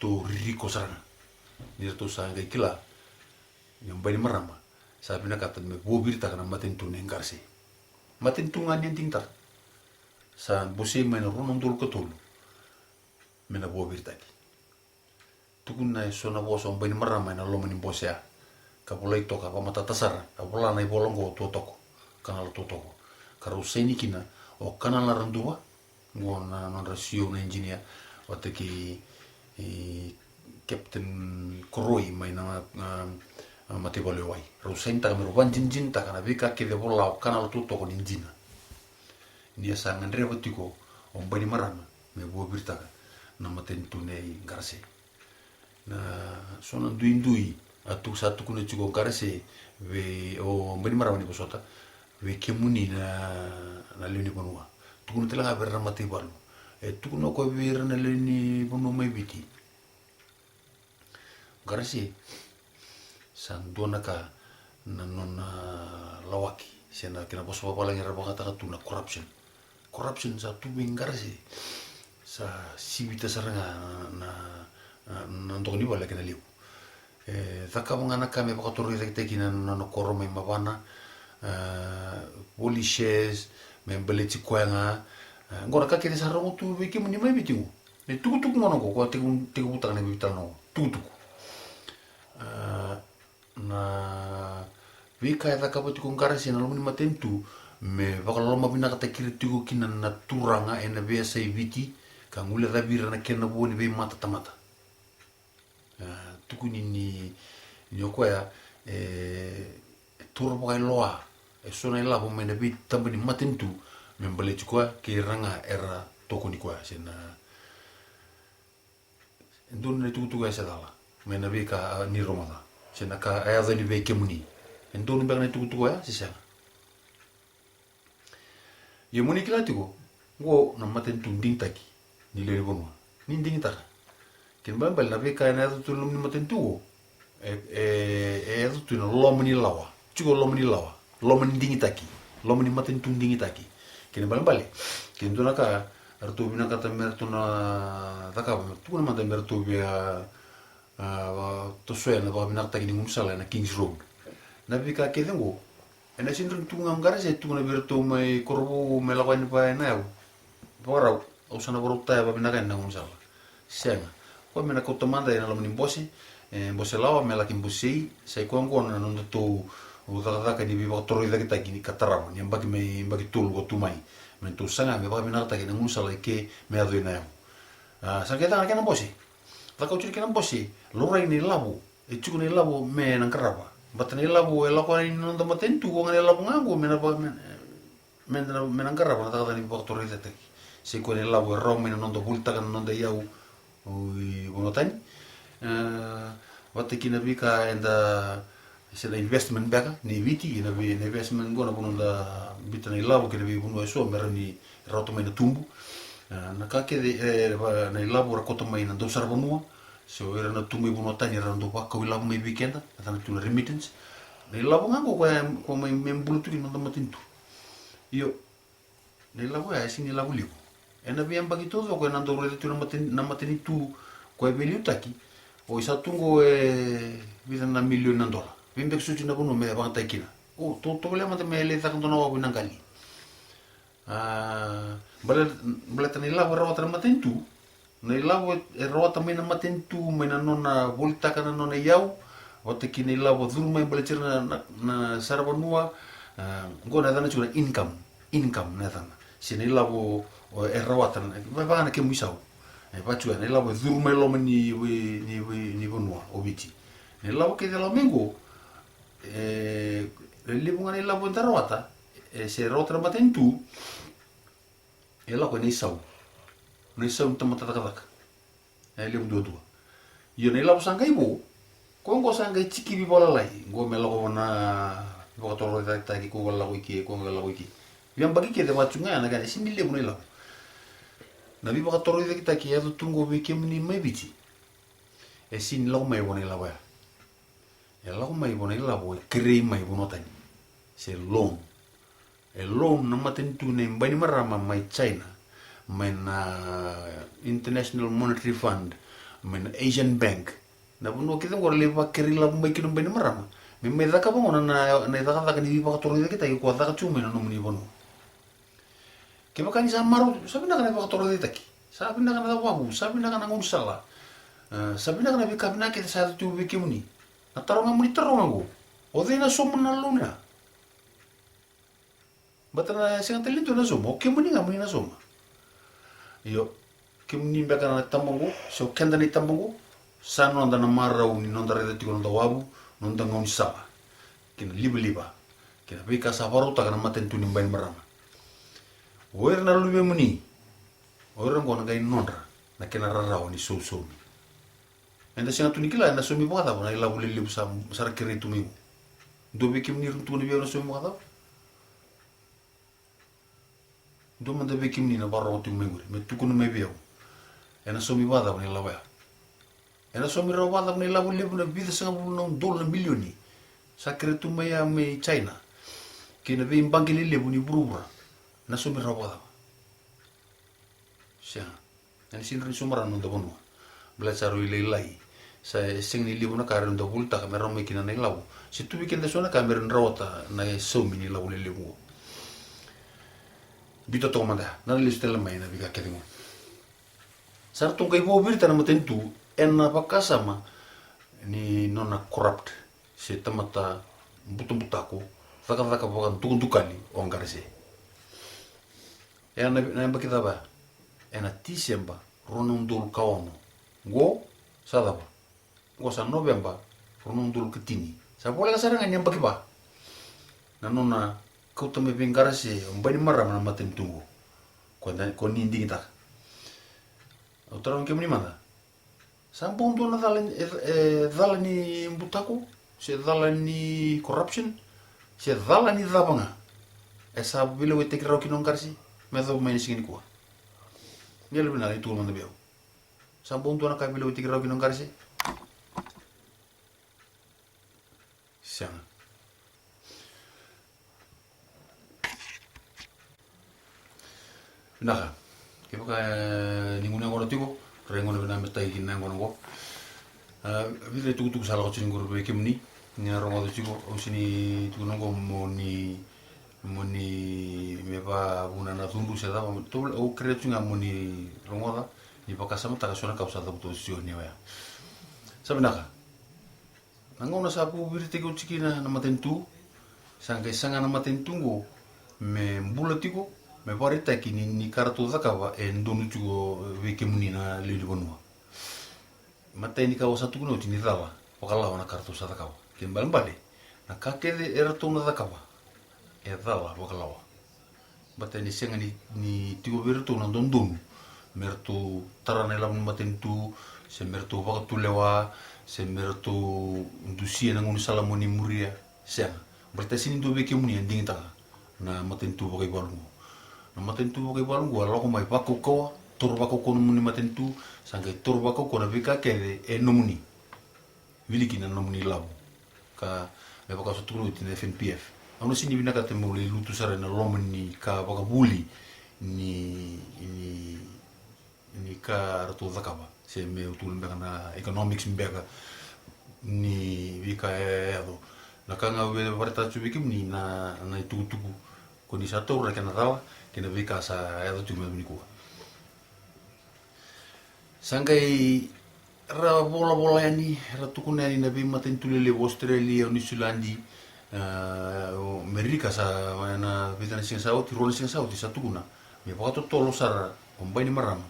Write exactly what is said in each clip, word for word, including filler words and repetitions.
ratou ririko sara ga. Ni ratou sa qai kila ni o Bainimarama sa vinakata me vuaviritaka na matanitu nei Qarase. Matanitu ga ni a digitaka. Sa bosei mai na rua na udolu ka tolu me na vuaviritaki. Tukuna e so na vosa o Bainimarama ena loma ni bose ya, ka volai toka, vakamatata sara, a vola na ivola oqo o Tuatoko, Kanala Tuatoko. Ka rau saini kina o Kanala Raduva, oqo na nodra C E O na engineer, vata kei, e, Captain Koroi mai na, na, na mataivalu e wai. Rau sainitaka me rau vakadinadinataka na veika kece e vola o Kanala Tuatoko ni dina. Ni a sa gadreva tiko o Bainimarama me vuaviritaka na matanitu nei Qarase. Na so na duidui a tu sa tukuna tiko o Qarase vei o Bainimarama ni vosota vei kemuni na, na lewe ni vanua. Tukuna tale ga vei ira na mataivalu. E tukuna o koya vei ira na lewe ni vanua mai Viti. Qarase, sa dua na ka na nona lawaki, se na kena vosa vavalagi era vakataka tu na corruption. Corruption sa tu vei Qarase, sa sivita sara ga na, na, na, na doka ni vale kena levu. E cakava ga na ka me vakatorocaketaki na, na nona koro mai Mavana, e, voli shares, me baleti koya ga. E, oqo na ka kece sa rogo tu vei kemuni mai Viti oqo. Na itukutuku gona oqo, koya tekivu, tekivutaka na veitalanoa oqo. Tukutuku. A, na veika e cakava tiko o Qarase ena loma ni matanitu, me vakalolomavinakataki ira tiko kina na turaga ena veiyasai Viti, ka guilecavi ira na kena vo ni veimatatamata. A, tukuni ni, ni o koya, e, e tura vakailoa e so na ilavo mai na veitaba ni matanitu, me baleti koya kei ira ga era tokoni koya, se na, e donu na itukutuku ya se cala, mai na veika, a, ni rogoca, se na ka a yaco yani vei kemuni. E donu beka na itukutuku ya se sega? Ia mo ni kila tiko, oqo na matanitu digitaki ni lewe ni vanua. Ni digitaka. Kena ibalebale na veika ena yaco tu ena loma ni matanitu oqo, e, e, e yaco tu ena loma ni lawa. Tiko loma ni lawa. Loma ni digitaki. Loma ni matanitu digitaki. Kena ibalebale, ke dua na ka eratou vinakata me ratou na cakava, me tukuna mada me ratou via, a, tosoya na vakavinakataki ni gaunisala ena Kings Road. Na veika kece oqo, ena sega ni rawa ni tukuna ga o Qarase, tukuna vei iratou mai Korovou me lako yani vaya na yau. Vakarau, au sa na vakarautaka vakavinaka yani na gaunisala. Sega. Koya me na kauta mada ena loma ni bose, e, bose lawa, me laki bosei, sa i koya oqo na nodatou cakacaka ni veivakatorocaketaki ni ka tarava, ni yabaki mai, yabaki tolu ka tu mai. Me tou saga me vakavinakataki na gaunisala i ke me yaco ina yau. A, sa qai caka na kena bose. Caka oti na kena bose, laurai na ilavo. E tiko na ilavo me na qarava. Baleta na ilavo e lako yani na noda matanitu, ko ga na ilavo ga oqo me na va-, me, me na, me na qarava na cakacaka ni vakatorocaketaki. Se koya na ilavo e rawa mai na noda volitaka na noda iyau i vanua tani. E, vata kei na veika eda, se na investment beka ni Viti, na vei, na investment oqo na vanua da biuta na ilavo kei na veivanua eso me rawa ni rawata mai na tubu. E, na ka kece, e, va-, na ilavo era kauta mai na dausaravanua. Se o ira na tu mai vanua tani era dau vakau ilavo mai vei keda, na cava tu na remittance. Na ilavo ga oqo koya, koya mai me bula tu kina noda matanitu. Io, na ilavo ya e sega ni ilavo levu. Ena veiyabaki taucoko ena dau raica tu na mata-, na matanitu koya e veiliutaki. O i sa tu oqo e vica na milioni na dola. Vei beka soti na vanua me vakayagataki kina. O, to, tovolea mada me lai caka dua na wavu i Naqali. A, bale-, baleta na ilavo e rawata na matanitu, na ilavo e rawata mai na matanitu, mai na nona volitaka na nona iyau, vata kei na ilavo e curu mai baleti ira na, na, na saravanua, a, oqo na yacana tiko na income, income na yacana. Se na ilavo, o, e rawata na, va-, vaka na kemu isau. E, vaka tiko ya, na ilavo e curu mai loma ni, ni, ni, ni vanua o Viti. Na ilavo kece e lako mai oqo, e, e levu ga na ilavo eda rawata, e, se rawata na matanitu, e lako ena isau. Na isau ni tamata cakacaka. E levu duadua. Io na ilavo sa qai vo, ko oqo sa qai tikivi vakalalai. Oqo me lako na vakatorocaketaki, ko oqo lako i ke, ko oqo lako i ke. Veiyabaki kece vaka tiko ga ya na kena, e sega ni levu na ilavo. Na veivakatorocaketaki e yaco tu oqo vei kemuni mai Viti. E sega ni lako mai vo na ilavo ya. E lako mai vo na ilavo e kerei mai vanua tani. Se loan. E loan na matanitu nei Bainimarama mai China, mai na International Monetary Fund, mai na Asian Bank. Na vanua kece oqo ra lai vakerei lavo mai kina o Bainimarama me mai cakava gona na, na icakacaka ni veivakatorocaketaki ko a caka tiko mai na nomuni vanua. Kevaka ni sa marau, sa vinaka na veivakatorocaketaki, sa vinaka na wavu, sa vinaka na gaunisala, e, sa vinaka na veika vinaka kece sa yaco tiko vei kemuni. Na taro ga mo ni taroga oqo, o cei na sauma na loan ya? Baleta na sega tale ni dua na sauma, o kemuni ga mo ni na sauma. Io, kemuni beka na itaba oqo, se o keda na itaba oqo, sa noda na marau ni noda raica tiko noda wavu, noda gaunisala, kei na livaliva, kei na veika sa vakarautaka na matanitu ni Bainimarama. O ira na luvemuni, o ira oqo na qai nodra na kena rarawa ni sausaumi. Eda sega tu ni kila ena saumi vakacava na ilavo lelevu sa, sa ra kerei tu mai oqo. Dua vei kemuni ra tukuna vei au na saumi vakacava? Dua mada vei kemuni na vakarorogo tiko mai qori me tukuna mai vei au, ena saumi vakacava na ilavo ya? Ena saumi rawa vakacava na ilavo levu na vica sagavulu na udolu na milioni sa kerei tu mai ya mai China kei na veibaqe lelevu ni vuravura? Ena saumi rawa vakacava? Sega. Ena sega ni rawa ni sauma rawa na noda vanua. Baleta sa rui lailai. Sa sega ni levu na ka e rawa ni da volitaka me rawa mai kina na ilavo. Se tu vei keda eso na ka me rawa ni rawata na saumi ni ilavo lelevu oqo. Biuta toka mada, na lesu tale mai na veika kece oqo. Sa ratou qai vakavirita na matanitu ena vakasama ni nona corrupt, se tamata butabutako, cakacaka vakadukadukali o Qarase. Ena, na yabaki cava? Ena Tiseba rua na udolu ka ono. Qo sa cava? Qo sa Noveba rua na udolu ka tini. Sa voleka sara ga ni yabaki va na nona kauta mai vei Qarase o Bainimarama na matanitu oqo. Ko da, ko ni digitaka. Au taroga kemuni mada. Sa bau dua na cala ni, e, e, cala ni butako, se cala ni corruption, se cala ni cava ga e sa veilewaitaki rawa kina o Qarase me yacova mai na siga nikua? Ni yalovinaka ni tukuna mada vei au. Sa bau dua na ka e veilewaitaki rawa kina o Qarase? Sega. Vinaka. Kevaka, e, ni gunu yaqona tiko, rai gona vinaka me tai kina na yaqona oqo. A, vica na itukutuku sa lako tiko qori vei kemuni ni na rogoca tiko, au sega ni tukuna oqo mo ni, mo ni me vavuna na cudru se cava, au kerea tiko ga mo ni rogoca, ni vakasamataka eso na ka au sa cavuta oti tiko ni oya. Sa vinaka. Na gauna sa vakaviritaki oti kina na matanitu, sa qai saga na matanitu oqo me bula tiko, me vakaraitaki ni, ni ka ratou cakava e donu tiko vei kemuni na lewe ni vanua. Matai ni ka au sa tukuna oti ni cala vakalawa na ka ratou sa cakava. Kena ibalebale, na ka kece e ratou na cakava e cala vakalawa. Baleta ni sega ni, ni tiko vei iratou na dodonu me ratou tara na ilavo ni matanitu, se me ratou vakatulewa, se me ratou dusia na gaunisala mo ni muria. Sega. Baleta sega ni dua vei kemuni e digitaka na matanitu vakaivalu oqo. Na matanitu vakaivalu oqo a lako mai vakaukauwa, toro vakaukauwa na nomuni matanitu, sa qai toro vakaukauwa na veika kece e nomuni. Wiliki na nomuni ilavo. Ka me vaka au sa tukuna oti na F N P F. Au na sega ni vinakata meu lai lutu sara ena loma ni ka vakavuli ni, ni, ni ka ratou cakava. Se meu tukuna beka na economics beka ni veika e yaco. Na ka ga au via vakaraitaka tiko vei kemuni na, na itukutuku ko ni sa taura na kena cala kei na veika sa yaco tiko mai nikua. Sa qai ra volavola yani, ra tukuna yani na veimatanitu lelevu, Australia, Niusiladi, a, o Merika, sa ena vica na siga sa oti, rua na siga sa oti, sa tukuna me vakatotolo sara o Bainimarama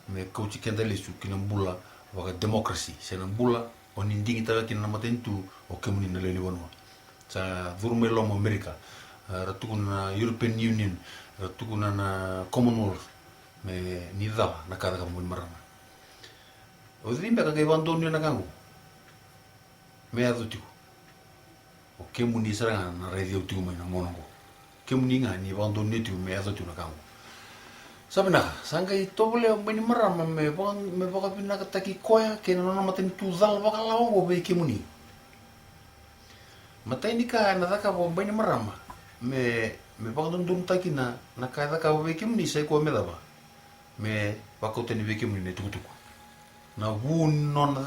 me kauti keda lesu ki na bula vakademokrasi, se na bula o ni digitaka kina na matanitu o kemuni na lewe ni vanua. Sa curu mai loma o Amerika, a, ra tukuna na European Union, ra tukuna na Commonwealth, me ni cala na ka cakava o Bainimarama. O cei beka qai vakadonuya na ka qo me yaco tiko? O kemuni sara ga na raici au tiko mai na gauna qo. Kemuni ga ni vakadonuya tiko me yaco tiko na ka qo. Sa vinaka, sa qai tovolea o Bainimarama me vaka, me vakavinakataki koya kei na nona matanitu cala vakalawa qo vei kemuni. Matai ni ka ena cakava o Bainimarama me, me vakadodonutaki na, na ka e cakava vei kemuni sa i koya me cava? Me vakauta yani vei kemuni na itukutuku. Na vu ni nona